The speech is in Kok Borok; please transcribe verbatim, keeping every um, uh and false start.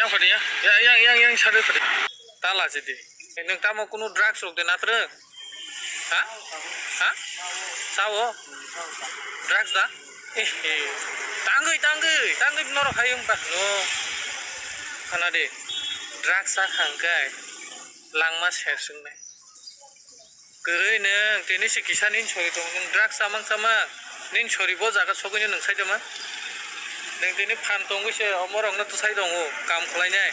Phadi ya, ya, yang, yang, yang, sari phadi. Tala sidi. Nung tamo kunu drugs rok de natrung? Ha? Ha? Sao? Drugs da? Eh, eh. Tangwi, tangwi, tangwi norok hayung ta. No. Khana de. Drugs sa khangkai. Langma ser sung nai. Kwrwi nwng tini si kisa nini sori tongo, nwng drugs chamang chamang, nini sori bo jaga sogwino nwng sai tongma? Nwng tini phan tongwi se omorokno twsai tongo, kam khlainai.